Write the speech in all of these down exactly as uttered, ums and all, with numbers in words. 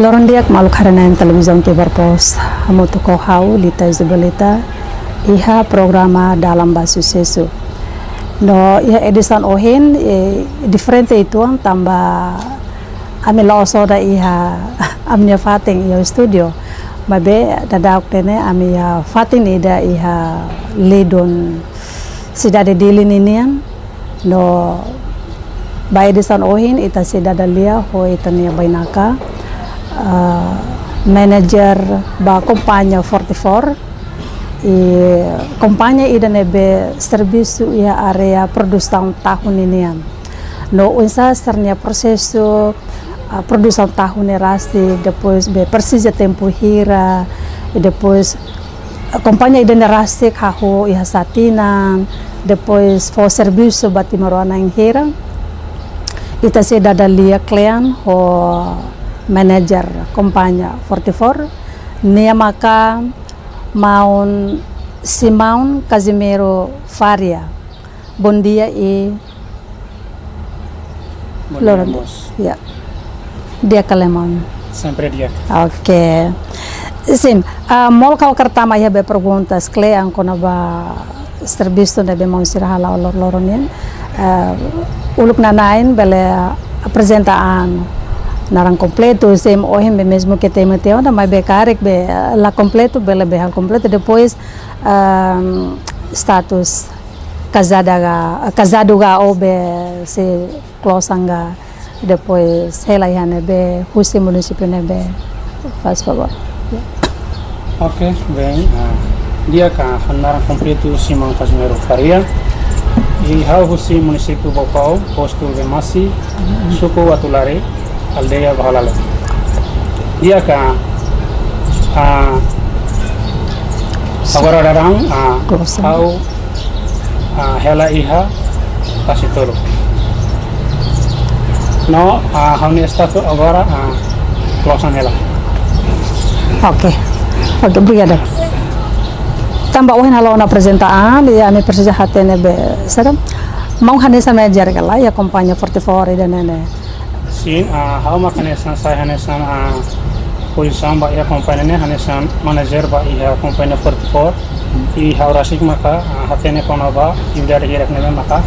Loron di'ak maluk haree-na'in televizaun Timor Post, hamutuk ho ha'u Lita Isabelita, iha programa Dalan ba Susesu. No iha edisaun ohin, eh, diferente uitoan tanba ami la'ós hotu iha ami-nia fatin iha estúdiu. Maibé daudaun ne'e ami iha fatin ida iha Leiden, sidade Dili ninian. No ba edisaun ohin ita sei dada lia ho ita-nia bainaka, ah, manager ba kompañia Fortifor, i kompañia ida ne'ebé servisu iha área produsaun tahu ninian. No oinsá sira-nia prosesu, ah, produsaun tahu ne'e rasik, depois be presiza tempu hira, i depois kompañia ida ne'e rasik hahú iha sá tinan, depois fó servisu ba timoroan na'in hira. Ita sei dada lia kle'an ho manager kompañia Fortifor, nia maka maun Simão Casimiro Faria. Bondia i Bondia, loron. Mós. Ya. Di'ak ka lae, maun? Sempre di'ak. Oke. Sin, ah, molok ha'u hakarak tama iha be perguntas kle'an kona-ba servisu ne'ebé maun sira hala'o lor-, loron nian. Ah, uluk nana'in bele aprezenta an naran kompletu, sin, ohin be mezmu ke temi tiha ona, maibé karik be, ah, la kompletu, bele be halo kompletu. Depois, ah, status kazadu ka, kazadu ka ou be sei klosan ka, depois hela iha ne'ebé, husi munisípiu ne'ebé, faz favór. Oke, bem, ah, di'ak, ha'u-nia naran kompletu Simão Casimiro Faria, i ha'u husi munisípiu Baucau, postu Bemasi, suku Uatulari, aldeia Bahalale. Di'ak, ah, agora daudaun, ah, klosan. Ha'u, ah, hela iha fase tolu. No, ah, ha'u-nia status agora, ah, klosan hela. Oke. Oke, obrigada. Tanba ohin ha'u la aprezenta an, i ami presiza hatene be, saida? Maun hanesan manager ka lae, iha kompañia Fortifor ida-ne'e ne'e? Sin, ah, ha'u maka hanesan, sai hanesan, ah, pozisaun ba iha kompañia ne'e, hanesan manager ba iha kompañia Fortifor. I ha'u rasik maka, ah, hatene kona-ba atividade hirak ne'ebé maka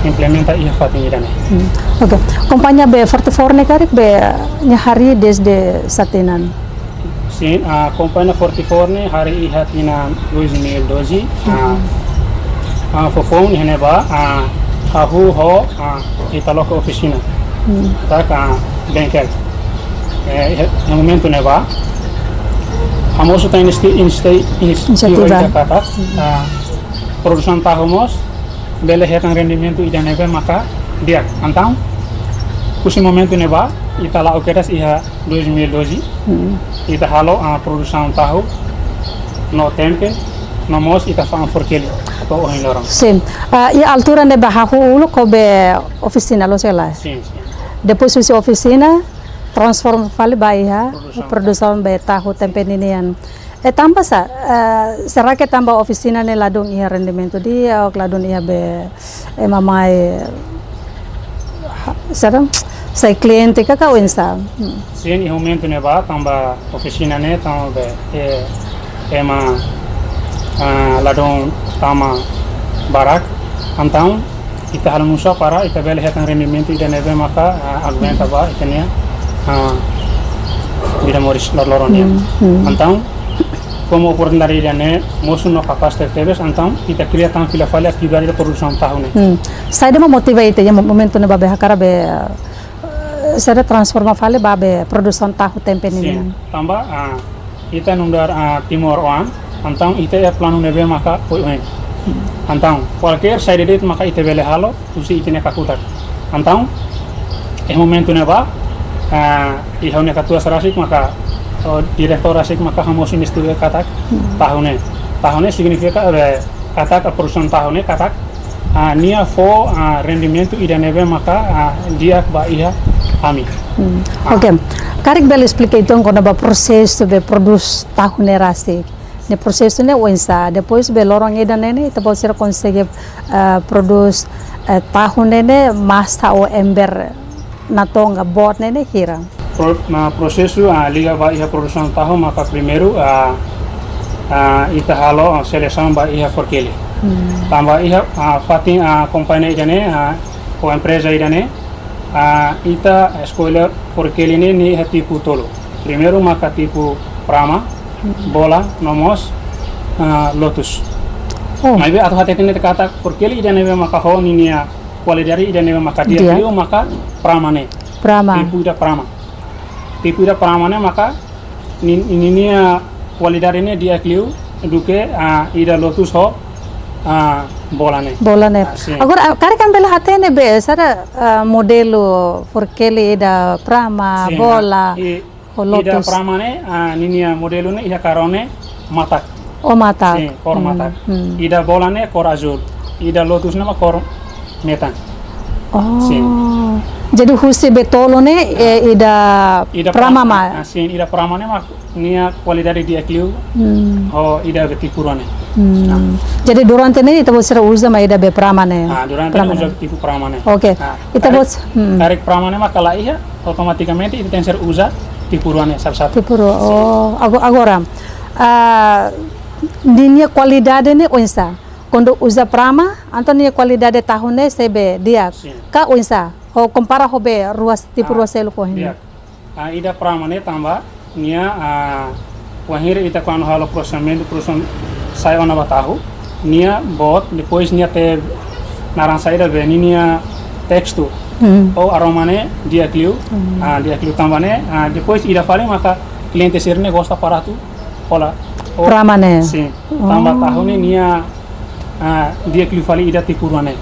implementa iha fatin ida-ne'e. Hmm. Oke. Kompañia be Fortifor ne'e karik be nia harii dezde sá tinan? Sin, ah, kompañia Fortifor ne'e harii iha tinan dois mil e doze, ah, ah, foufoun iha ne'ebá, ah, hahú ho, ah, ita loke ofisina. Hmm. Katak, ah, bengkel. Eh, iha, iha momentu ne'ebá, ha'u mosu tan insti-, insti-, insti-, inisiativa, inisiativa ida katak, hmm, ah, produsaun tahu mós bele hetan rendimentu ida ne'ebé maka di'ak. Entaun, husi momentu ne'ebá, ita la'o kedas iha dois mil e doze, hmm, ita halo, ah, produsaun tahu no tempe, no mós ita fa'an forkeli to'o ohin loron. Sin. Ah, iha altura ne'ebá hahú uluk ho be ofisina, loos ka lae? Sin, sin. Depois husi ofisina, transforma fali ba iha produsaun, produsaun be tahu tempe ninian. Eh, tanba sá, eh, será ke tanba ofisina ne'e ladún iha rendimentu di'ak, ladún iha be, eh, ema mai, ha, saida, sai kliente ka, ka oinsá? Hmm. Sin, iha momentu ne'ebá, tanba ofisina ne'e, tanba be, eh, ema, ah, ladún tama barak, entaun, ita halo nusá para ita bele hetan rendimentu ida ne'ebé maka, ah, aguenta ba ita-nia, ah, vida moris loroloron nian. Hmm, hmm. Entaun, komu oportunidade ida-ne'e mosu no kapás tebetebes, entaun ita kria tan fila fali atividade de produsaun tahu ne'e. Hmm. Saida mak motiva ita iha mo-, momentu ne'ebá be hakarak be, eh, saida, transforma fali ba be produsaun tahu tempe ninian? Sin, tanba, ah, ita nu'udar, ah, timoroan, entaun ita iha planu ne'ebé maka oioin. Entaun, kualkér saida de'it maka ita bele halo, husi ita-nia kakutak. Entaun, iha momentu ne'ebá, ah, iha ha'u-nia katuas rasik maka, oh, diretór rasik maka ha'u mosu investiga katak, hmm, tahu ne'e. Tahu ne'e signifika, eh, katak, ah, produsaun tahu ne'e katak, ah, nia fó, ah, rendimentu ida ne'ebé maka, ah, di'ak ba iha ami. Hmm. Ah. Oke. Karik bele esplika uitoan kona-ba prosesu be prodús tahu ne'e rasik? Ne'e prosesu ne'e oinsá? Depois be loron ida-ne'e ne'e, ita-boot sira konsege, ah, prodús, eh, tahu ne'e ne'e, masa ou ember natoon ka boot ne'e ne'e hira? Pro-, ah, prosesu, ah, liga ba iha produsaun tahu maka primeiru, ah, ah, ita halo, ah, selesaun ba iha forkeli. Hmm. Tanba iha, ah, fatin, ah, kompañia ida-ne'e, ah, ou empreza ida-ne'e, ah, ita eskolla forkeli ne'e nia iha tipu tolu. Primeiru maka tipu Brahma, Hmm. Bola, no mós, ah, Lotus. Oh. Maibé atu hateten de'it katak forkeli ida ne'ebé maka ho ninia kualidade ida ne'ebé maka di'ak Di'ak. liu maka Brahma ne'e. Brahma. Tipu ida Brahma. Tipu ida Brahma ne'e maka ni-, ninia kualidade ne'e di'ak liu duké, ah, ida Lotus ho, ah, Bola ne'e. Bola ne'e. Ah, sin. Agora, ah, karik ami bele hatene be, sá, ah, modelu forkeli ida Brahma, Sin, Bola, ah, i-, ho ida Lotus. Brahma ne'e, ah, ninia modelu ne'e iha karone matak. Oh, matak. Sin, kór Hmm, matak. hmm. Ida Bola ne'e kór azúl. Ida Lotus ne'e mak kór metan. Oh. Sin. Jadi husi be tolu ne'e, eh, ida Ida Brahma Brahma, ma. ah, sin, ida Brahma ne'e mak nia kualidade di'ak liu. Hmm. Ho ida be tipu rua ne'e. Hmm. Ah. Jadi durante ne'e ita-boot sira uza mak ida be Brahma ne'e. Ah, durante Brahma ne'e uza ne'e. tipu Brahma ne'e. Oke. Ah, Ita karik, buat, hmm. karik Brahma ne'e maka la iha, automatikamente ita tenke ser uza tipu rua ne'e salah satu. Tipu rua. Sin. Oh, ago-, agora, ah, ninia kualidade ne'e oinsá? Kuandu uza Brahma, entaun ninia kualidade tahu ne'e sei be di'ak. Sin. Ka oinsá? Ho kompara ho be rua, tipu Ah, rua seluk ohin. di'ak. Ah, ida Brahma ne'e tanba nia, ah, wainhira ita kuandu halo prosesamentu, produsaun sai ona ba tahu, nia boot, depois nia tee naran saida be ninia testu. Hmm. Ou aroma ne'e di'ak liu, Hmm. ah, di'ak liu tanba ne'e, ah, depois ida fali maka kliente sira-ne'e gosta para atu hola. Ou Brahma ne'e. Sin. Tanba Oh. tahu ne'e nia, ah, di'ak liu fali ida tipu rua ne'e.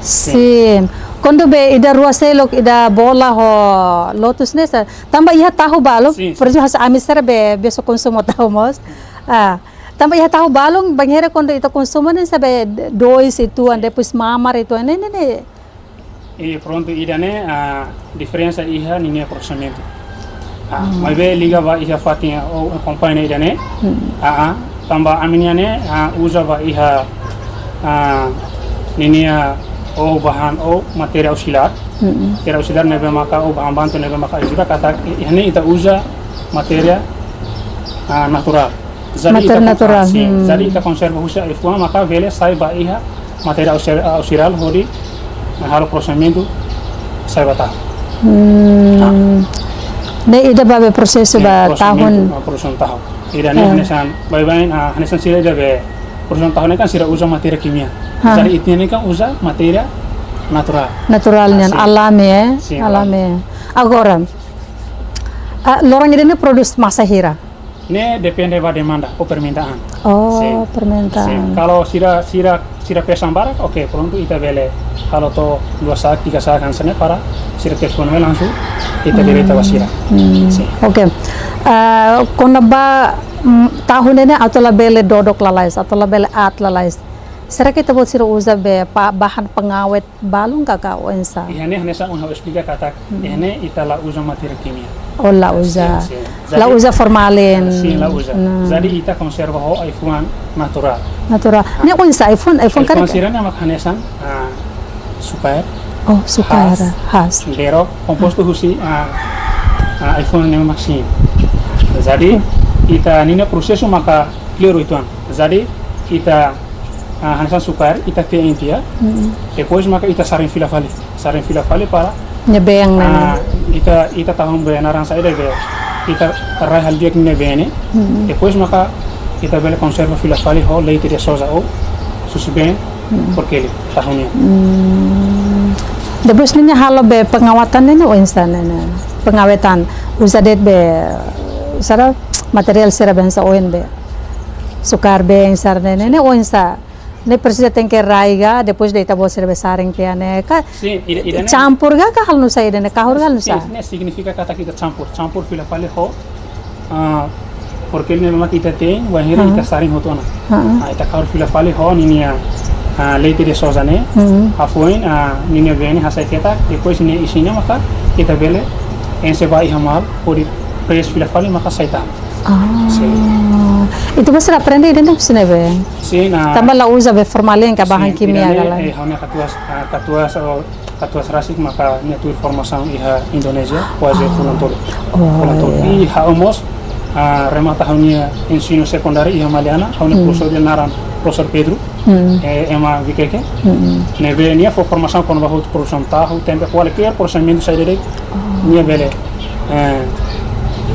Sin. Sin. Kuandu be ida rua seluk, ida Bola ho Lotus ne'e sá, tanba iha tahu balun, Sin, sin. por ezemplu, hanesan ami sira be, biasa konsumu tahu mós. Ah, tanba iha tahu balun, bainhira kuandu ita konsumu ne'e sá be dois uitoan, depois mamar uitoan, ne'e, ne'e, ne'e. I prontu ida-ne'e, ah, diferensa iha ninia prosesamentu. Ah, Hmm. maibé liga ba iha fatin, ah, ou kompañia ida-ne'e. Hmm. Ah, ah, tanba ami-nia ne'e, ah, uza ba iha, ah, ninia ou bahan ou matéria ausiliár. Hmm. Matéria ausiliár ne'ebé maka ou bahan bantu ne'ebé maka ajuda katak i-, iha ne'e ita uza matéria, ah, naturál. Jadi Matéria ita kon-, naturál, ah, sin. hmm. Jadi ita konserva husi ai-fuan maka bele sai ba iha matéria auxil-, auxiliár hodi, ah, halo prosesamentu sai ba tahu. Hmm. Ah. Ne'e ida ba be prosesu Sin, ba prosesu tahun. ah, produsaun tahu. Ida-ne'e Ah. hanesan, baibain, ah, hanesan sira ida be produsaun tahu ne'e kan sira uza matéria kimia. Ah. Jadi ita-nia ne'e kan uza matéria naturál. Naturál Ah, nian, sin. alami, eh? Sin, Alami. alami. Agora, ah, loron ida-ne'e prodús masa hira? Ne'e depende ba demanda ou permintaan. Oh, Sin. permintaan. Sin. Kalau sira, sira, sira pesan barak, oke, prontu ita bele halo to'o dua sak, tiga sak hanesan ne'e para sira telefone mai langsung ita direta ba sira. Hmm. Sin. Oke. Eh, kona-ba, mm, tahu ne'e ne'e atu labele dodok lalais, atu labele aat lalais. Será ke ita-boot sira uza be pa-, bahan pengawet balun ka, ka oinsá? Iha ne'e hanesan ohin ha'u esplika katak, Hmm. iha ne'e ita la uza matéria kimia. Oh, la uza. Sin, sin. La Jadi, uza formalin. sin, la uza. Hmm. Jadi ita konserva ho ai-fuan naturál. Naturál. Ah. Ne'e oinsá ai-fuan, ai-fuan Ai-fuan karik? sira-ne'e mak hanesan, ah, sukaer. Oh, sukaer. Haas. Haas. Derok, kompostu husi, ah, ah, ai-fuan ne'e mak sin. Jadi, Hmm. ita ninia prosesu maka kleur uitoan. Jadi, ita, ah, hanesan sukaer, ita tee tiha. Mm-mm. Depois maka ita saring fila fali. Saring fila fali para, Nia been, ah, ne'e. ita, ita tahu be naran saida be. Ita rai halo di'ak nia been ne'e. Mm-mm. Depois maka ita bele konserva fila fali ho leite de soja ou susubeen Mm-mm. forkeli tahu nian. Mm. Depois ninia halo be pengawatan ne'e ne'e oinsá ne'e ne'e. Pengawatan uza de'it be sira materiál sira be hanesan oin be. Sukaer been sira-ne'e ne'e, ne'e oinsá. Ne'e presiza tenke rai ka, depois de'it ita-boot sira be saring tiha ne'e ka. Sin, ida, ida-ne'e. Campur ka, ka halo nu'usá ida-ne'e, kahur ka halo nu'usá? Sin, ne'e signifika katak ita campur, campur fila fali ho, ah, forkeli ne'ebé mak ita te'in, wainhira Ah. ita saring hotu ona. Ah. Ah, ita kahur fila fali ho ninia, ah, leite de soja ne'e. Hmm. Hafoin, ah, ninia been ne'e hasai ketak, depois nia isin ne'e maka ita bele enxe ba iha mal, hodi press fila fali maka sai tan. Ah. Sin. Ita-boot sira aprende ida-ne'e husi ne'ebé? Sin, ah, Tanba la uza be formalin ka bahan sin, kimia ida-ne'e, ka lae? eh, ha'u-nia katuas, ah, katuas, oh, Katuas rasik maka nia tuir formasaun iha Indonézia, kuaze fulan tolu. Oh, fulan tolu. Iya. I ha'u mós, ah, remata ha'u-nia ensinu sekundáriu iha Maliana, ha'u-nia profesór ida naran Profesór Pedro, eh, ema Viqueque. Ne'ebé nia fó formasaun kona-ba hotu produsaun tahu, tempe, kualkér prosedimentu saida de'it, nia bele, eh,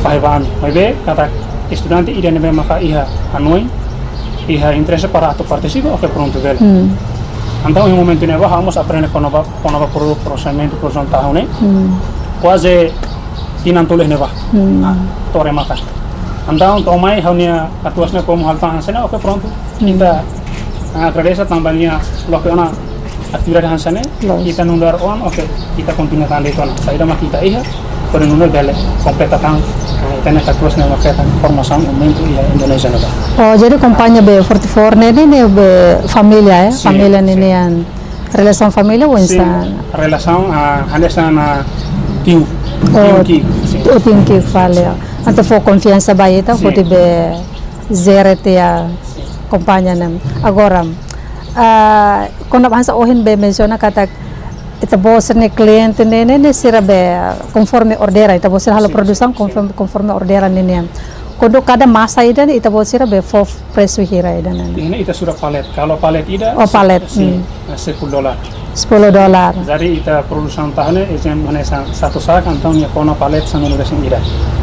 fahe ba ami. Maibé, katak estudante ida ne'ebé maka iha hanoin, iha interese para atu partisipa, oke, prontu bele. Entaun, iha momentu ne'ebá, ha'u mós aprende kona-ba, kona-ba pro-, prosedimentu produsaun tahu ne'e. Kuaze tinan tolu ne'ebá. Ah, to'o remata. Entaun, to'o mai ha'u-nia katuas ne'e komu halo tan hanesan ne'e, oke, prontu. Ita, ah, agradese tanba nia loke ona atividade hanesan ne'e. Loos. Ita nu'udar oan, oke, ita kontinua tan de'it ona. Saida mak ita iha, hodi nune'e bele kompleta tan, ah, ita-nia katuas ne'e mak ita formasaun momentu iha Indonézia ne'ebá. Oh, jadi kompañia be Fortifor ne'e, ne'e, ne'e be família, eh? Sin, família sin. Ne'e nian. Relasaun família oinsá? Relasaun, ah, hanesan, ah, tiu. Oh, tiu ki'ik, sin. Oh, tiu ki'ik fali, ya. Entaun fó konfiansa ba ita, sin, hodi be jere tiha kompañia ne'e. Agora, ah, kona-ba hanesan ohin be mensiona katak ita-boot sira-nia kliente ne'e, ne'e, ne'e sira be konforme orderan, ita-boot sira halo, sin, produsaun, sin, konforme, konforme orderan ne'e nian. Kuandu kada masa ida ne'e ita-boot sira be fó presu hira ida ne'e? Iha ne'e ita surat palet. Kalau palet ida, oh, se-, palet, sin, hmm, eh, sepuluh dolar. Sepuluh dolar. Jadi ita produsaun tahu ne'e, ezemplu hanesan satu sak, entaun nia kona palet sanulu-resin-ida.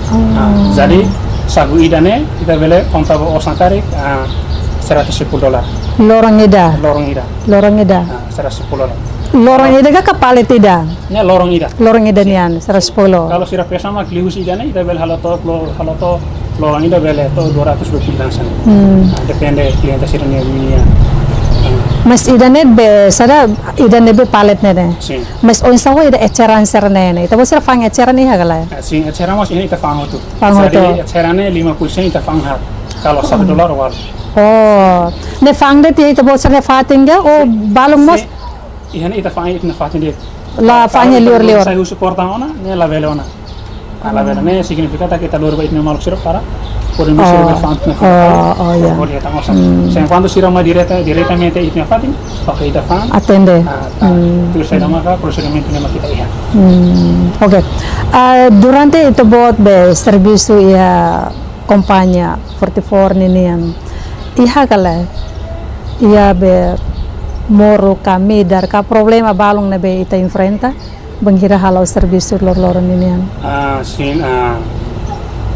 Oh. Ah, jadi saku ida ne'e, ita bele konta ba osan karik, ah, seratus sepuluh dolar. Loron ida? Loron ida. Loron ida? Ah, seratus sepuluh dolar. Loron ida ka, ka palet ida? Ne'e loron ida. Loron ida nian, seratus sepuluh. Kalau sira pesan mak liu husi ida ne'e, ita bele halo to'o, lo-, halo to'o, loron ida bele to'o dua ratus dua puluh hanesan ne'e. Hmm. Ah, depende kliente sira-nia ninia. Mas ida ne'e be, saida, ida ne'e be palet ne'e, ne'e? Sin. Mas oinsá ho ida eceran sira-ne'e, ne'e? Ita-boot sira fa'an eceran iha ka lae? Ah, sin, eceran mós iha ne'e ita fa'an hotu. Fa'an hotu. Jadi eceran ne'e lima puluh sen ita fa'an haat. Kalau satu dolar walu. Oh. Ne'e fa'an de'it iha ita-boot sira-nia fatin ka, oh, balun mós? Sin. Iha ne'e ita fa'an iha ita-nia fatin de'it. La fa'an iha liur-liur. Sai husi portaun ona, ne'e labele ona. Ah, labele. Ne'e signifika katak ita lori ba ita-nia maluk sira para, hodi nune'e sira fa'an tiha ona. Oh, oh, ya. Hodi ita mós. Hmm. Se enkuantu sira mai direta, diretamente iha ita-nia fatin, oke, ita fa'an. Atende. Ah, ah. Hmm. Tuir saida maka prosedimentu ne'ebé mak ita iha. Hmm, oke. Ah, durante ita-boot be servisu iha kompañia Fortifor ninian, iha ka lae, iha be moruk ka midar ka problema balun ne'ebé ita enfrenta bainhira hala'o servisu loroloron ninian? Ah, sin, ah,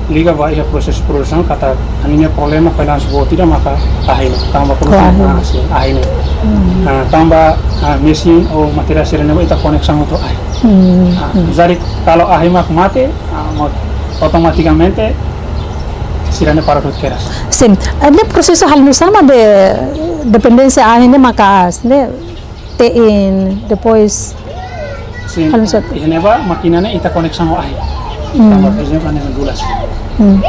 liga ba iha prosesu produsaun katak ami-nia problema finance boot ida maka ahi ne'e, tanba produsaun, ahi. Ah, sin, ahi ne'e. Hmm. Ah, tanba, ah, mesin ou materiál sira-ne'e ita koneksaun hotu ahi. Hmm, ah, hmm. Jadi kalau ahi mak mate, ah, mak otomatikamente sira-ne'e para hotu kedas. Sin, ne'e prosesu halo nu'usá mak be dependénsia ahi ne'e maka'as, ne'e te'in, depois, sin, halo nu'usá? Iha ne'ebá mákina ne'e ita koneksaun ho ahi. Hmm. Tanba, por ezemplu, hanesan dulas. Hmm.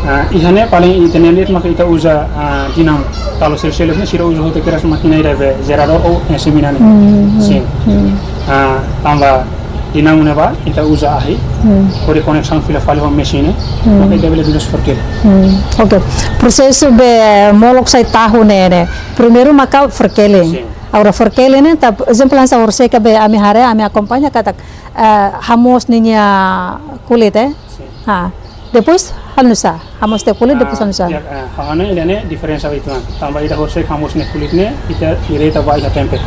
Ah, iha ne'e paling ita-nia ne'e maka ita uza, ah, dínamo. Kalau seluk-seluk ne'e sira uza hotu kedas mákina ida be jeradór ou, eh, semina ne'e. Hmm, hmm, sin. Hmm. Ah, tanba dínamo ne'ebá, ita uza ahi, hmm, hodi koneksaun fila fali ho mesin ne'e, hmm, maka ita bele dulas forkeli. Hmm, oke. Prosesu be molok sai tahu ne'e, ne'e. Primeiru maka forkeli. Sin. Agora forkeli ne'e, ita, ezemplu hanesan horisehik be ami haree, ami akompaña katak, eh, hamoos ninia kulit, eh? Sin. Ha. Depois, halo nu'usá? Hamoos tiha kulit, depois halo nu'usá? Ah, ya, ah, ha'u hanoin ida-ne'e diferensa uitoan. Tanba ida horisehik hamoos nia kulit ne'e, ita direta ba iha tempe.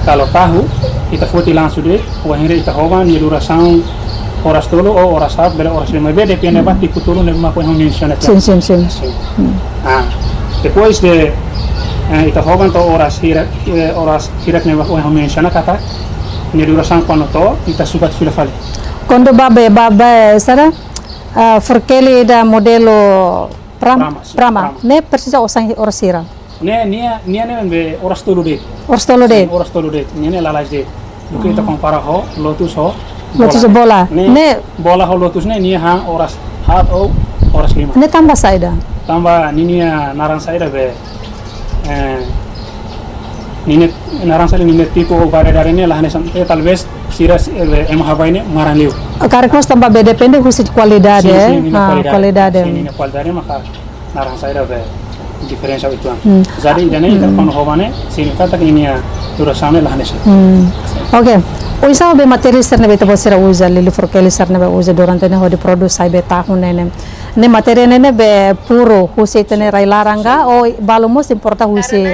Kalau tahu, ita foti langsung de'it, wainhira ita hoban, nia durasaun oras tolu ou oras haat, bele oras lima, be depende ba tipu tolu ne'ebé mak ohin ha'u mensiona tiha. Sin, sin, sin. Sin. Hmm. Ah, depois de, eh, ita hoban to'o oras hirak, eh, oras hirak ne'ebé mak ohin ha'u mensiona katak, nia durasaun kuandu to'o, ita sukat fila fali. Kuandu ba be, ba be, saida? Ah, forkeli ida modelu Prama, Prama, sin, Prama. Prama. Ne'e presiza osan oras hira? Ne'e, nia, nia ne'e be oras tolu de'it. Oras tolu de'it? Sin, oras tolu de'it. Nia ne'e lalais de'it. Duké ita kompara ho Lotus ho Bola. Lotus ho Bola. Ne'e, ne'e Bola ho Lotus ne'e, nia han oras haat ou oras lima. Ne'e tanba saida? Tanba ninia naran saida be, eh, ninia naran saida, ninia tipu ou variedade ne'e la hanesan, eh, talvés sira, eh, ema Hawaii ne'e maran liu. Karik mós tanba be depende husi kualidade, sin, sin, eh? Ninia, ah, kualidade. Kualidade. Sin, ninia kualidade maka naran saida be diferensa uitoan. Hmm. Jadi ida-ne'e ita, hmm, kuandu hoban ne'e, signifika katak ninia, durasaun ne'e la hanesan. Hmm. Oke. Oinsá be matéria sira ne'ebé ita-boot sira uza, liuliu forkeli sira ne'ebé uza durante ne'e hodi produs sai be tahu ne'e ne'e. Ne'e matéria ne'e ne'ebé puru husi ita-nia rai-laran ka, ou balu mós importa husi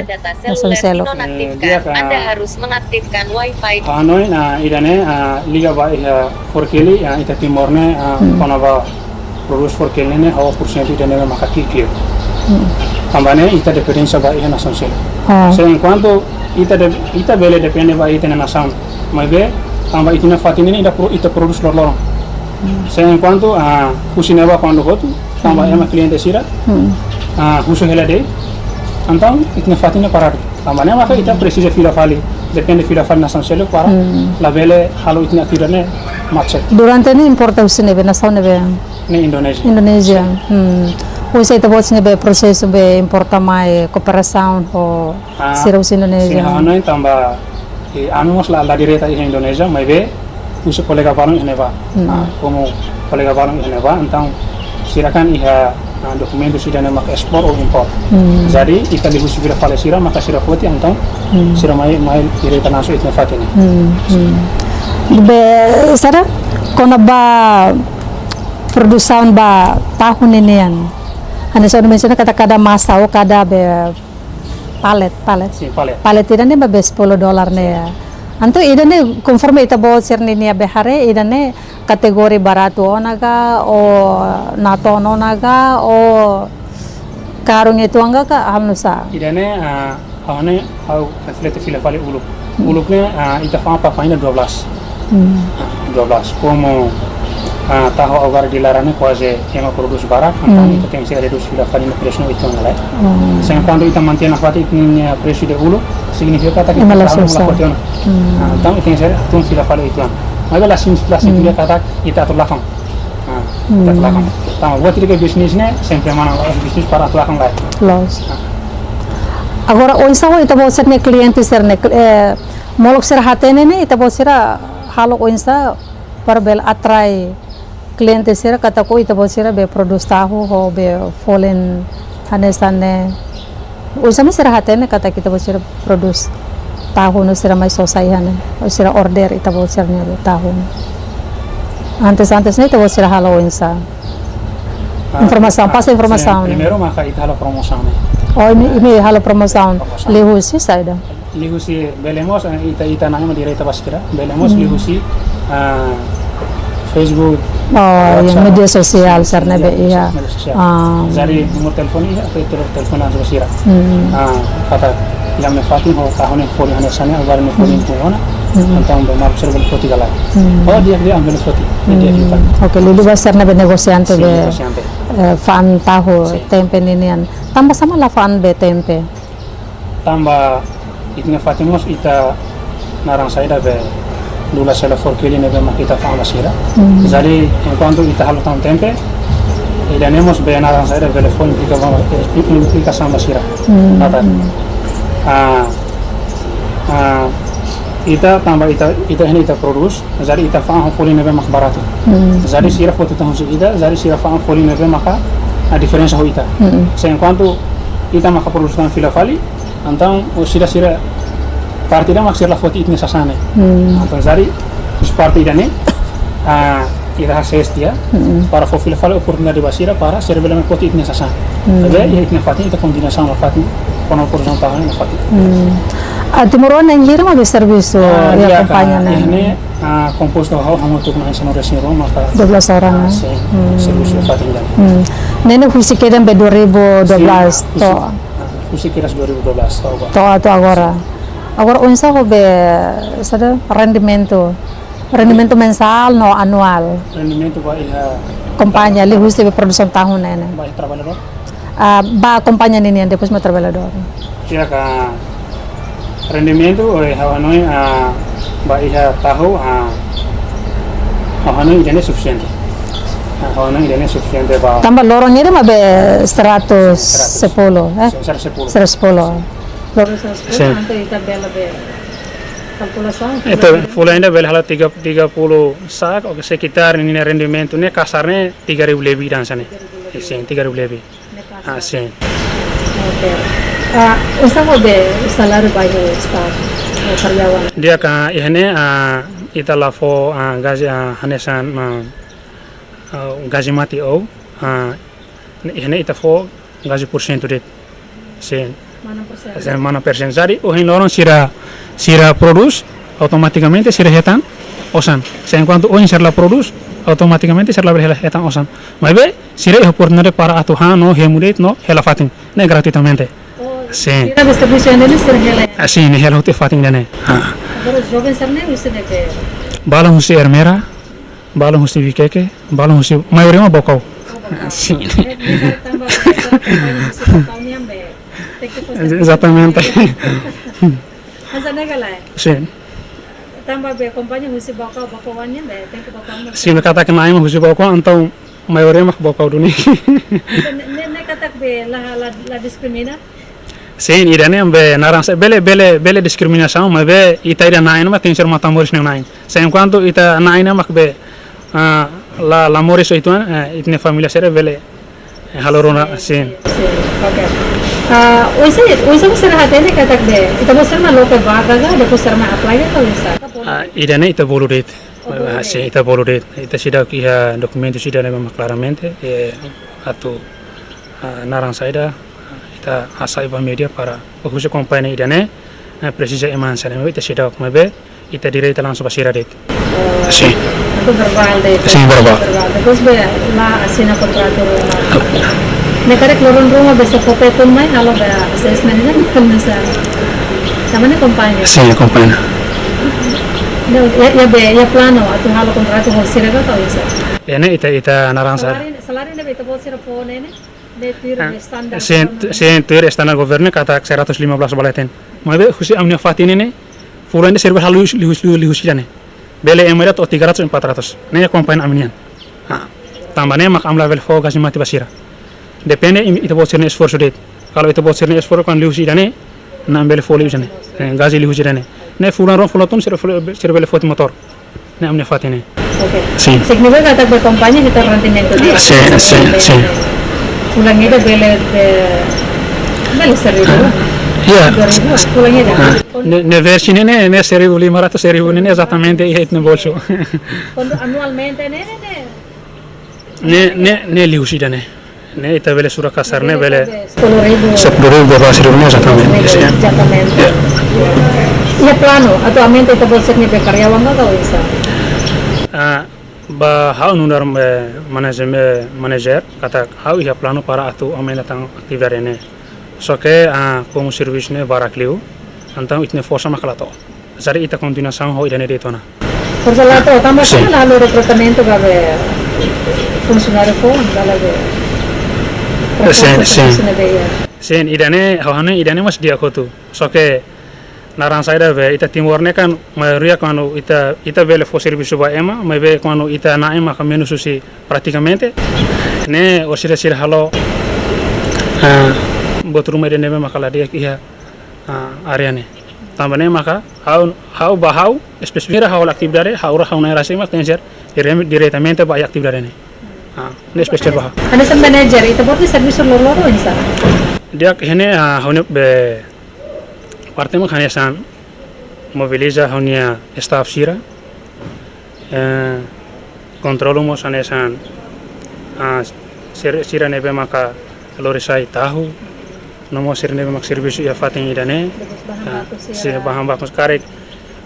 nasaun seluk? Eh, di'ak ka. Anda harus mengaktifkan wifi. Ha'u hanoin, ah, ida-ne'e, ah, liga ba iha forkeli, ah, ita Timor ne'e, ah, hmm, kona-ba produs forkeli ne'e, ho porsentu ida-ne'e maka ki'ik liu. Hmm. Tanba ne'e ita dependénsia ba iha nasaun seluk. Ah. Se enkuantu ita de-, ita bele depende ba ita-nia nasaun, maibé tanba ita-nia fatin ne'e ita pro-, ita produs loroloron. Hmm. Se enkuantu, ah, husi ne'ebá kuandu hotu, tanba, hmm, ema kliente sira, hmm, ah, husu hela de'it, entaun ita-nia fatin ne'e paradu. Tanba ne'e maka ita presiza fila fali, depende fila fali nasaun seluk para, hmm, labele halo ita-nia atividade ne'e macet. Durante ne'e importa husi ne'ebé, nasaun ne'ebé? Ne'e Indonézia. Indonézia. Sin. Hmm. Husi ita-boot sira ne'ebé prosesu be importa mai kooperasaun ho, ah, sira husi Indonézia? Sin, ha'u hanoin tanba, eh, ami mós la, la direta iha Indonézia, maibé husi kolega balun iha ne'ebá. Hmm. Ah, komu kolega balun iha ne'ebá, entaun sira kan iha, ah, dokumentu sira-ne'e maka ekspor ou impor. Hmm. Jadi, ita liuhusi fila fali sira, maka sira foti, entaun, hmm, sira mai, mai direta langsung ita-nia fatin ne'e. Hmm, hmm. Be, sira, kona-ba produsaun ba tahu ninian. Hanesan mensiona katak kada masa ou kada be palet, palet. Sin, palet. Palet ida-ne'e be sepuluh dolar ne'e. Entaun ida-ne'e konforme ita-boot sira-nia be haree, ida-ne'e kategoria baratu ona ka, ou natoon ona ka, ou karun uitoan ka, ka halo nu'usá? Ida-ne'e, ah, ha'u hanoin, ha'u reflete fila fali uluk. Hmm. Uluk ne'e, ah, ita fa'an ba faina dua belas. Hmm. Ah, dua belas. Komu, ah, tahu agora di laran ne'e kuaze ema produs barak, entaun, hmm, ita tenke redús fila fali nia presu ne'e uitoan lai. Hmm. Se enkuantu ita mantein nafatin ita-nia presu ida uluk, signifika katak ita la susar, la foti ona. Hmm. Ah, entaun ita tenke tun fila fali uitoan. Maibé la sin, la, hmm, signifika katak ita atu lakon. Ah, hmm, ita atu lakon. Tanba buat ida ke bisnis ne'e, sempre mana la bisnis para atu lakon lai. Loos. Ah. Agora, oinsá ho ita-boot sira-nia kliente sira-ne'e, eh, molok sira hatene ne'e, ita-boot sira halo oinsá para bele atrai kliente sira katak ita-boot sira be produs tahu ho be folin hanesan ne'e. Oinsá mak sira hatene katak ita-boot sira produs tahu no sira mai sosa iha ne'e, ou sira order ita-boot sira-nia be tahu ne'e? Antes, antes ne'e ita-boot sira halo oinsá? Ah, informasaun, ah, pasa informasaun, sin, ne'e. Primeiru maka ita halo promosaun ne'e. Oh, imi, imi halo promosaun. Promosaun. Liuhusi saida? Liuhusi bele mós, eh, ita, ita-nia ema direta ba sira. Bele mós, hmm, liuhusi, ah, Facebook, oh, iha, WhatsApp, média sosiál, sin, sira-ne'ebé, média, iha, média sosiál. Ah. Jadi, númeru telefone iha, tel-, telefone langsung ba sira. Hmm. Ah, katak, iha ami-nia fatin ho tahu ne'e folin hanesan ne'e, agora ne'e folin, hmm, tun ona. Hmm. Entaun, be malu sira bele foti ka lae. Hmm. Oh, di'ak, di'ak, ami bele foti. Hmm. Di'ak, di'ak. Oke, liuliu ba sira-ne'ebé negosiante, sin, be, negosiante, eh, fa'an tahu, sin, tempe ninian. Tanba sá mak la fa'an be tempe? Tanba ita-nia fatin mós ita naran saida be dula sela forkeli ne'ebé mak ita fa'an ba sira. Hmm. Jadi, enkuantu ita halo tan tempe, ida-ne'e mós be naran saida bele fó implika ba, implikasaun ba sira. Hmm. Katak, ah, ah, ita tanba ita, ita iha ne'e ita produs, jadi ita fa'an ho folin ne'ebé mak baratu. Hmm. Jadi sira foti tan husi ita, jadi sira fa'an folin ne'ebé maka, ah, diferensa ho ita. Hmm. Se enkuantu ita maka produs tan fila fali, entaun, o sira, sira parte ida mak sira la foti ita-nia sasán ne'e. Hmm. Entaun, jadi, husi parte ida-ne'e, ah, ita hasees tiha, hmm, para fó fila fali oportunidade ba sira, para sira bele mai foti ita-nia sasán. Hmm. Maibé, iha ita-nia fatin, ita kontinuasaun nafatin, kona-ba produsaun tahu ne'e nafatin. Hmm. Ah, timoroan na'in hira mak be servisu, ah, iha, di'ak ka, kompañia ne'e? Iha ne'e, ah, kompostu ha'u hamutuk ho ema sanulu-resin-rua maka. Dua belas orang, ah, ya? Sin, hmm, servisu iha fatin ida-ne'e. Hmm. Ne'e ne'e husi kedan be dua ribu dua belas, sin, husi, to'o, ah, husi kedas dua ribu dua belas to'o agora. To'o, to'o agora. Agora oinsá ho be, saida, rendimentu. Rendimentu mensál no anuál. Rendimentu ba iha kompañia, liuhusi be produsaun tahu ne'e ne'e. Ba iha traballadór? Ah, ba kompañia ninian, depois mai traballadór. Di'ak ka, rendimentu, eh, ha'u hanoin, ah, ba iha tahu, ah, ha'u hanoin ida-ne'e sufisiente. Ah, ha'u hanoin ida-ne'e sufisiente ba. Tanba loron ida mak be seratus sepuluh, eh? Seratus sepuluh. Seratus sepuluh. Loron seratus sepuluh, sin, entaun ita bele be kalkulasaun. Entaun, fulan ida bele halo tiga, tiga puluh sak, oke, sekitar ninia rendimentu ne'e kasar ne'e tiga ribu lebih hanesan ne'e. Tiga ribu lebih. Sin, tiga ribu lebih. Ne'e kasar. Ah, sin. Oke. Ah, oinsá ho be saláriu ba iha Estadu? Di'ak, iha ne'e, ah, ita la fó, ah, gaji, ah, hanesan, ah, ah, gaji mate ou, ah, iha ne'e ita fó gaji porsentu de'it. Sin. Mana persen? Sin, mana persen. Jadi, ohin loron sira, sira prodús, automatikamente sira hetan osan. Se enkuantu ohin sira la prodús, automatikamente sira labele hetan osan. Maibé, sira iha oportunidade para atu han no hemu de'it no hela fatin. Ne'e gratuitamente. Oh, sin. Sira be servisu iha ne'e sira hela. Ah, sin, ne'e hela hotu iha fatin ida-ne'e. Ah. Agora joven sira ne'e husi ne'ebé? Balun husi Ermera, balun husi Vikeke, balun husi, maioria mak Baucau. Oh, Baucau. Sin. Ne'e, ne'e tanba be sira kompañia husi Baucau nian be. Tenke fó servisu. Ezatamente. Mas a nega lá. Sin. Tanba be kompañia husi Baucau, Baucau nian be, tenke Baucau nian. Sin, katak na'in mak husi Baucau, entaun maioria mak Baucau duni. Ne'e, ne'e, ne'e katak be la, la, la diskrimina? Sin, ida-ne'e be naran sá, bele, bele, bele diskriminasaun, maibé ita ida na'in mak tenke ser matan-moris nia na'in. Se enkuantu ita na'in mak be, ah, la, la moris uitoan, eh, ita-nia família sira bele, eh, halo rona, sin. Sin, sin. Oke. Ah, oinsá, oinsá sira hatene katak be, ita-boot sira mak loke vaga ka, depois sira mak apply ka, oinsá? Ah, ida-ne'e ita bolu de'it. Oh, bolu de'it. Ah, sin, ita bolu de'it. Ita seidauk iha dokumentu sira ne'ebé mak klaramente, eh, atu, ah, naran saida, ita hasai ba média para husi kompañia ida-ne'e, eh, presiza ema hanesan ne'e, ita seidauk, maibé ita direta langsung ba sira de'it. Oh, sin. Entaun verbál de'it. Sin, verbál. Verbál. Depois be la asina kontratu ruma. Ne'e karik loron ruma be sira fó pé tun mai, halo be assessment ne'e, hanesan. Tanba ne'e kompañia. Sin, kompañia. Ne'e, iha, iha be, iha planu atu halo kontratu ho sira ka, ka oinsá? Iha ne'e ita, ita naran sá. Saláriu, saláriu ne'ebé ita-boot sira fó ne'e, ne'e? Ne'e tuir, ah, be standar sin, governu. Sin, tuir standar governu katak seratus lima belas ba leten. Maibé husi ami-nia fatin ne'e, fulan ida sira bele halo liu, liu, liu, liuhusi ida-ne'e. Bele ema ida to'o tiga ratus, empat ratus. Ne'e kompañia ami nian. Ah, tanba ne'e mak ami labele fó gaji mate ba sira. Depende imi, ita-boot sira-nia esforsu de'it. Kalau ita-boot sira-nia esforsu kan liuhusi ida-ne'e, ami bele fó liuhusi ida-ne'e. Eh, gaji liuhusi ida-ne'e. Ne'e fulan rua, fulan tolu sira fó, sira bele fó motór. Ne'e ami-nia fatin ne'e. Oke. Sin. Signifika katak be kompañia hetan rendimentu di'ak. Sin, sin, sin. Fulan ida bele, be, bele seribu. Ah, ya. Dua ribu, fulan ida. Ah, ne'e, ne'e versi ne'e, ne'e, ne'e seribu lima ratus, seribu ne'e, ne'e ezatamente iha ita-nia bolsu. Kuandu anualmente ne'e, ne'e, ne'e? Ne'e, ne'e, ne'e liuhusi ida-ne'e. Ne'e ita bele sura kasar ne'e bele sepuluh ribu. Sepuluh ribu, dua belas ribu ne'e ezatamente. Ezatamente. Ya. Iha planu atu aumenta ita-boot sira-nia be karyawan ka, ka oinsá? Ah, ba ha'u nu'udar, eh, manajer, eh, manajer, katak ha'u iha planu para atu aumenta tan atividade ne'e. Só ke, ah, komu servisu ne'e barak liu, entaun ita-nia forsa mak la to'o. Jadi ita kontinuasaun ho ida-ne'e de'it ona. Forsa la to'o, tanba sin, sira la halo rekrutamentu ba be funsionáriu foun, ba la be. Sin, sin. Sin, ida-ne'e, ha'u hanoin ida-ne'e mós di'ak hotu. Só ke naran saida be, ita Timor ne'e kan maioria kuandu ita, ita bele fó servisu ba ema, maibé kuandu ita na'in maka menus husi pratikamente. Ne'e orsida sira halo, ah, buat ruma ida ne'ebé maka la di'ak iha, ah, área ne'e. Tanba ne'e maka ha'u, ha'u ba ha'u, espesifika ha'u halo atividade, ha'u, ha'u na'in rasik mak tenke ser dire-, diretamente ba iha atividade ne'e. Ah, ne'e espesifika ba ha'u. Hanesan manajer, ita-boot nia servisu loroloron oinsá? Di'ak, iha ne'e, ah, ha'u-nia be parte mak hanesan mobiliza ha'u-nia staff sira. Eh, kontrolu mós hanesan, ah, sir-, sira ne'ebé maka lori-sa'e tahu, no mós sira ne'ebé maka servisu iha fatin ida-ne'e. Depois bahan, ah, baku sira, sira bahan baku karik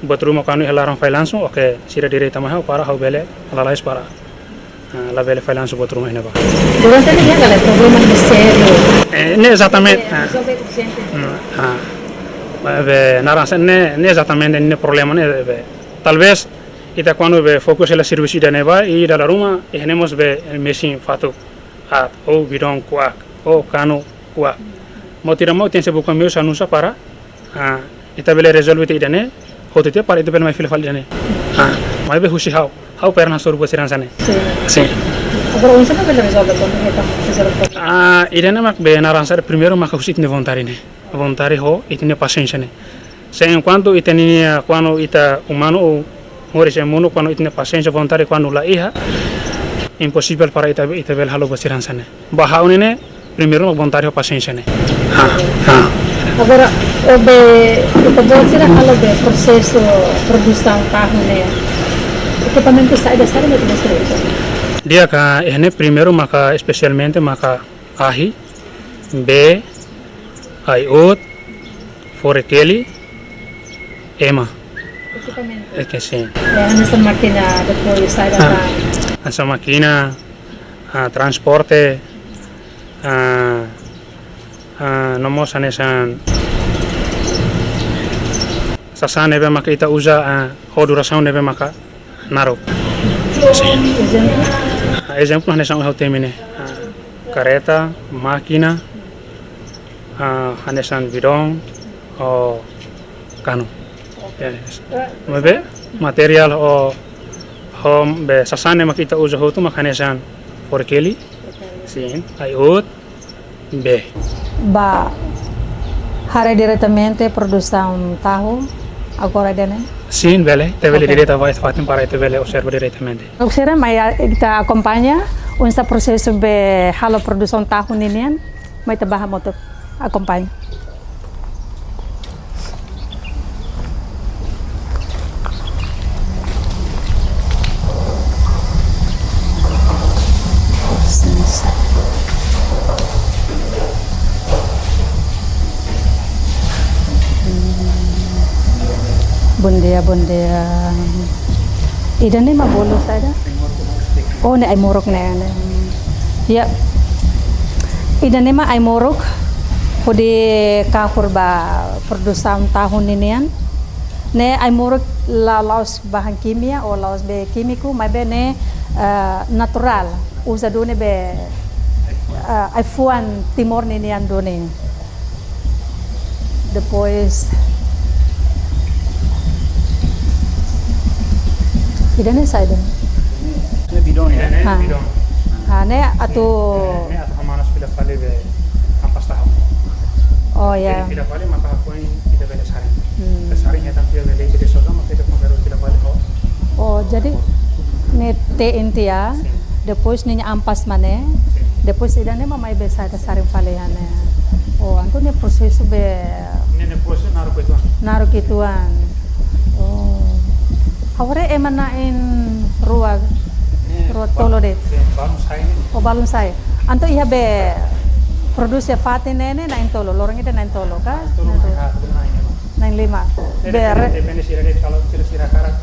buat ruma kuandu iha laran fa'an langsung, oke, sira direta mai ha'u para ha'u bele lalais para, ah, labele fa'an langsung buat ruma iha ne'ebá. Durante ne'e iha kala problema ne'ebé sériu? Eh, ne'e ezatamente. Eh, ah, rezolve urjente. Hmm, ah. Be, naran sá ne'e, ne'e ezatamente ne'e problema ne'e be. Talvés ita kuandu be fokus hela servisu ida-ne'ebá, i dala ruma, iha ne'e mós be mesin fatuk aat, ou bidaun kuak, ou kanu kuak. Mau tidak mau, tenke buka meius hanusa para, ah, ita bele rezolve tiha ida-ne'e, hotu tiha para ita bele mai fila fali ida-ne'e. Ah, maibé husi ha'u, ha'u pernah hasoru buat sira hanesan ne'e. Sin. Sin. Agora oinsá bele rezolve kuandu ita rezolve? Ah, ida-ne'e mak be naran sá primeiru maka husi ita-nia vontade ne'e. Vontade ho ita-nia pasiénsia ne'e. Se enkuantu ita-nia, kuandu ita umanu ou moris iha mundu, kuandu ita-nia pasiénsia, vontade kuandu la iha, imposivel para ita, ita bele halo buat sira hanesan ne'e. Ba ha'u ne'e ne'e, primeiru mak vontade ho pasiénsia ne'e. Ha, ha. Agora, Ho be, ita-boot sira halo be prosesu produsaun tahu ne'e, ekipamentu saida, saida mak ita-boot sira uza? Di'ak, iha ne'e primeiru maka espesialmente maka ahi, bee, ai-uut, fore-keli, ema. Ekipamentu. Oke, sin. Ya, hanesan mákina, depois saida, ah, tan. Hanesan mákina, ah, transporte, ah, ah, no mós hanesan sasán ne'ebé maka ita uza, ah, ho durasaun ne'ebé maka naruk. Sin. Ezemplu? Ah, ezemplu hanesan ha'u temi ne'e. Ah, karreta, mákina, ah, hanesan bidoun, ho kanu. Ya, maibé materiál ho, ho be sasán ne'ebé mak ita uza hotu mak hanesan fore-keli, sin, ai-uut, bee. Bá haree diretamente produsaun tahu agora ida-ne'e? Sin, bele, ita bele, oke, direta ba fatin para ita bele observa diretamente. Oke, sira mai ita akompaña oinsá prosesu be halo produsaun tahu ninian, mai ita bá hamutuk akompaña. Bondia, bondia. Ida-ne'e mak bolu saida? Oh, ne'e ai-moruk ne'e, ne'e. Ya. Ida-ne'e mak ai-moruk hodi kahur ba produsaun tahu ninian. Ne'e ai-moruk la, la'ós bahan kimia ou la'ós be kímiku, maibé ne'e, eh, naturál. Uza duni be, eh, ai-fuan Timor ninian duni. Depois, ida-ne'e saida? Ne'e bidoun, ya? Ne'e, ah, bidoun. Ah, ne'e atu. Ne'e, ne'e atu hamanas fila fali be ampas tahu. Oh, ya. Jadi fila fali maka hafoin ita bele sarin. Hmm. Ita sarin hetan tiha be leite de soja, maka ita konsege fila fali ho. Oh, jadi ne'e te'in tiha, sin, depois ninia ampas mak ne'e, sin, depois ida-ne'e mak mai be saida, sarin fali iha ne'e. Oh, entaun ne'e prosesu be. Ne'e, ne'e prosesu naruk uitoan. Naruk uitoan. Oh. Agora ema na'in rua, eh, rua ba-, tolu de'it. Sin, balun sai ne'e. Oh, balun sai. Entaun iha be produsaun fatin ne'e, ne'e na'in tolu, loron ida na'in tolu ka? Na'in tolu, na'in tolu. Na'in lima, na'in lima. Eh, be depende, re- depende sira de'it, kalau sira, sira hakarak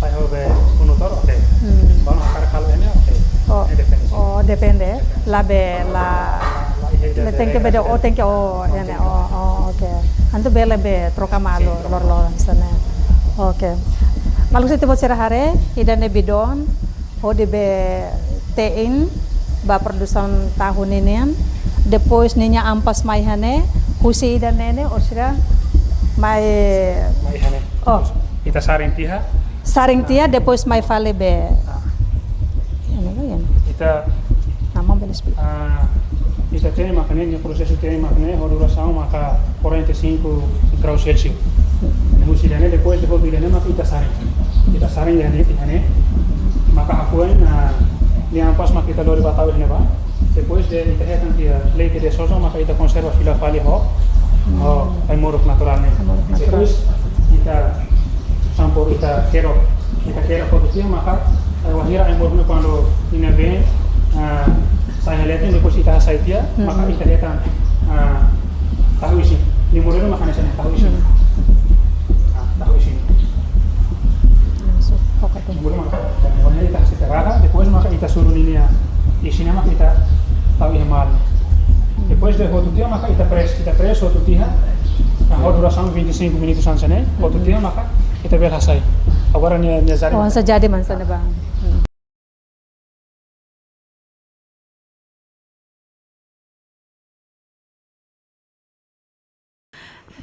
sai ho be unu to'o, oke. Hmm. Balun hakarak halo iha ne'e, oke. Oh. Eh, depende sira. Oh, depende. Depende. La be, la, la, la, iya, iya, la tenke iya, beda, iya, oh, tenke, oh, iya, iha ne'e, tenke. Oh, oh, oke. Entaun bele be troka malu, sin, troka, lor-lor, hanesan ne'e. Oke. Maluk sira, ita-boot sira haree, ida-ne'e bidoun, hodi be te'in ba produsaun tahu ninian. Depois ninia ampas mai iha ne'e, husi ida-ne'e ne'e, orsida mai. Mai iha ne'e. Oh. Ita sarin tiha. Sarin tiha, depois mai fali be. Ah. Iha ne'e, iha ne'e. Ita. Nama bele explica. Ah, ita te'in mak ne'e, prosesu te'in mak ne'e, ho durasaun maka quarenta e cinco graus Celsius. Husi ida-ne'e, depois de hotu ida-ne'e maka ita sarin. Ita sarin iha ne'e, iha ne'e. Maka hafoin, ah, nia ampas maka ita lori ba tau iha ne'ebá. Depois de ita hetan tiha leite de soja, maka ita konserva fila fali ho, ho ai-moruk naturál ne'e. Ai-moruk naturál. Depois ita campur, ita kerok. Ita kerok hotu tiha maka, eh, wainhira ai-moruk ne'e kuandu nia been, ah, sai iha leten, depois ita hasai tiha, mhm, maka ita hetan, ah, tahu isin. Nia modelu maka hanesan ne'e, tahu isin. Mhm. Ah, tahu isin. Masuk, foka tu. Nia modelu maka, wainhira ita hasai tiha, depois maka ita suru ninia isin ne'e maka ita tau iha malu. Depois de hotu tiha maka ita press, ita press hotu tiha. Nah, ho durasaun vinte e cinco minutos hanesan ne'e, hotu tiha maka ita bele hasai. Agora nia, nia jadi. Oh, hanesan jadi mak hanesan ne'e bá. Hmm.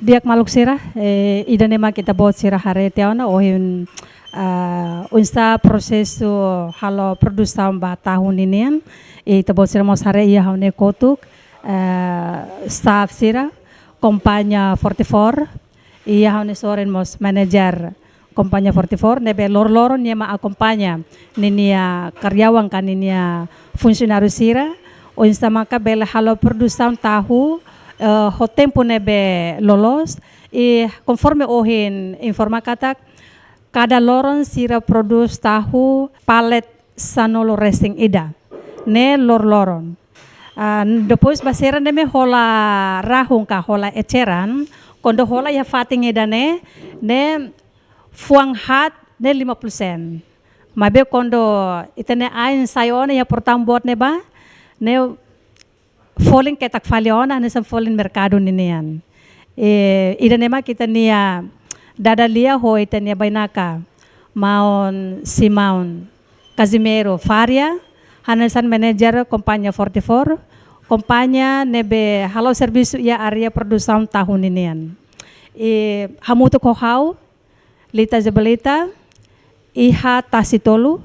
Di'ak maluk sira, eh, ida-ne'e mak ita-boot sira haree tiha ona ohin, ah, oinsá prosesu halo produsaun ba tahu ninian. Ita-boot sira mós haree iha ha'u-nia kotuk, eh, staff sira, kompañia Fortifor, iha ha'u-nia sorin mós manajer kompañia Fortifor, ne'ebé loroloron nia mak akompaña ninia karyawan ka ninia funsionáriu sira, oinsá maka bele halo produsaun tahu, eh, ho tempu ne'ebé loloos, I konforme ohin informa katak, kada loron sira prodús tahu palet sanulu resin ida. Ne'e lorloron. Ah, depois ba sira ne'ebé hola rahun ka hola eceran, kuandu hola iha fatin ida-ne'e, ne'e fuan haat ne'e lima puluh sen. Maibé kuandu ita-nia ain sai ona iha portaun boot ne'ebá, ne'e folin ketak fali ona, hanesan folin merkadu ninian. I ida-ne'e mak ita-nia dada lia ho ita-nia bainaka, maun Simão Casimiro Faria, hanesan manager kompañia Fortifor, kompañia ne'ebé halo servisu iha área produsaun tahu ninian. I hamutuk ho ha'u, Lita Zebelita, iha tasi tolu,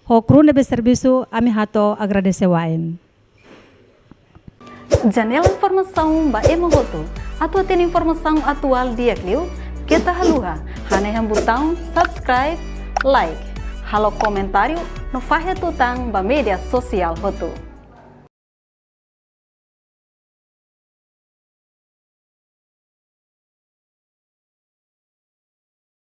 ho kru ne'ebé servisu, ami hato'o agradese wa'in. Janela informasaun ba ema hotu. Atu hatene informasaun atuál di'ak liu, keta haluha hanehan butaun subscribe, like, halo komentáriu no fahe tutan ba média sosiál hotu.